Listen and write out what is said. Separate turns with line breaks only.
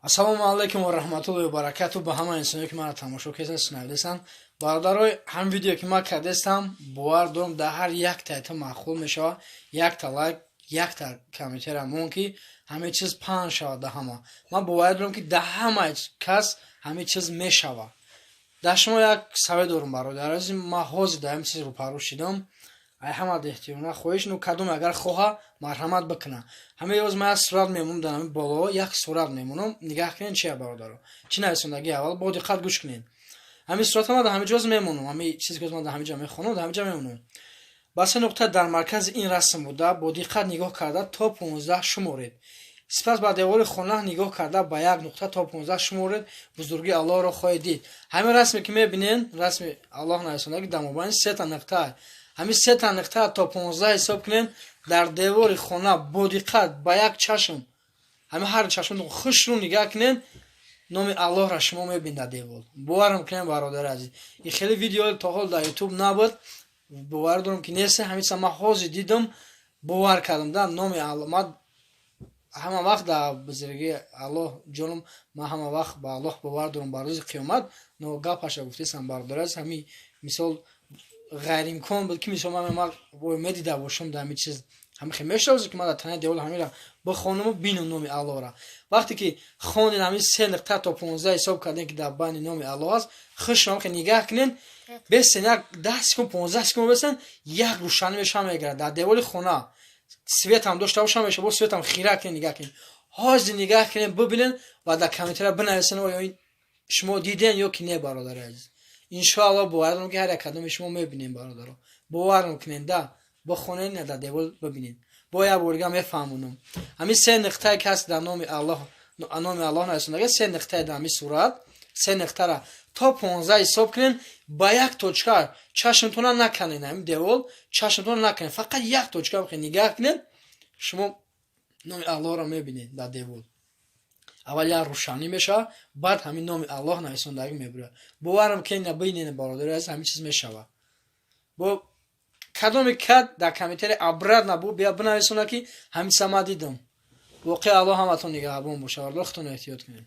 Ассалому алайкум ва раҳматуллоҳи ва баракату ба ҳама инсоне, ки маро тамошо карданд, шунавидастанд. Бародарой, ҳам видео, ки ман кардастам, бовар дорам, дар ҳар як тайта маъқул мешавад. Якта лайк, якта комментария мон, ки ҳама чиз паҳн шавад дар ҳама. Ман бовар дорам, ки дар ҳама кас ҳама чиз мешавад. Дар шумо як совет дорам, бародар азиз. Ман ҳозир дар ҳамин чиз рӯпарӯ шидам. Ай ҳама эҳтиёмона хоҳиш, ну, кадом агар хоҳа, марҳамат бикуна. Ҳамаи ёз ман як сурат мемонам, дар ҳамин боло як сурат мемонам. Нигаҳ кунед, чия, бародаро, чӣ нависондаги. Аввал бо диққат гӯш кунед. Ҳамин сурата ман дар ҳамин ҷоз мемонам, ҳамин чизе, ки ман дар ҳамин ҷо мехонам, дар ҳамин ҷо мемонам. Ба се нуқта дар маркази ин расм буда, бо диққат нигоҳ карда, то 15 шуморед. Сипас ба девори хона нигоҳ карда, ба як нуқта то 15 шуморед, бузургии Аллоҳро хоҳед дид. Ҳамин расме, ки мебинед, расми Аллоҳ нависондаги, дар мобайни сета нуқта. Ҳамин сета нуқта то 15 ҳисоб кунед дар девори хона, бо диққат, ба як чашм, ҳамин ҳар чашм хушрӯ нигаҳ кунед, номи Аллоҳро шумо мебинед дар девор. Боварам кунед, бародари азиз, и хеле видео то ҳол дар Ютуб набуд, бовар дорам, ки нест. Ҳамин чиза ман ҳозир дидам, бовар кардам да номи Аллоҳ. Ман ҳама вақт дар бузургии Аллоҳ ҷонам, ман ҳама вақт ба Аллоҳ бовар дорам, ба рӯзи қиёмат. Но гапаша гуфтесам, бародари азиз, ҳамин мисол ғайриимкон буд, ки мисол ман медида бошам дар ҳамин чиз. Ҳамин хел мешавад, ки ман дар танаи девол ҳаминро бихонаму бинам номи Аллоҳро. Вақте ки хондем, ҳамин се нуқта то 15 ҳисоб кардем, ки дар байни номи Аллоҳ аст, хушро ҳам нигаҳ кунед, бесен як 10 секунд, 15 секунд бесен, як рӯшанӣ мешава, мегирад дар деволи хона. Свет ҳам дошта бошам меша, бо свет ҳам хира кунед, нигаҳ кунед. Ҳозир нигаҳ кунед, бибинед ва дар комментария бинависен, оё шумо диден ё ки не. Бародари азиз, иншоалло, бовар дорам, ки ҳар як кадоми шумо мебинем. Бародаро, боварам кунед да, бихонед, дар девол бибинед. Бо як бор дига мефаҳмонам: ҳамин се нуқтае, ки ҳаст, дар номи Аллоҳ, номи Аллоҳ нарасонда, се нуқтаи дар ҳамин сурат, се нуқтара то 15 ҳисоб кунед, ба як точка чашмтона наканед, ҳамин девол чашмтона наканед, фақат як точка нигаҳ кунед, шумо номи Аллоҳро мебинед дар девол. Аввал як рӯшанӣ мешавад, баъд ҳамин номи Аллоҳ нависондагӣ мебурад. Боварам ки бинед, бародари азиз, ҳамин чиз мешавад. Бо кадоми кад дар комментария обратно бу бия бинависона, ки ҳамин чиза ман дидам. Воқеа, Аллоҳ ҳаматон нигаҳбон боша. Бародар, худтон эҳтиёт кунед.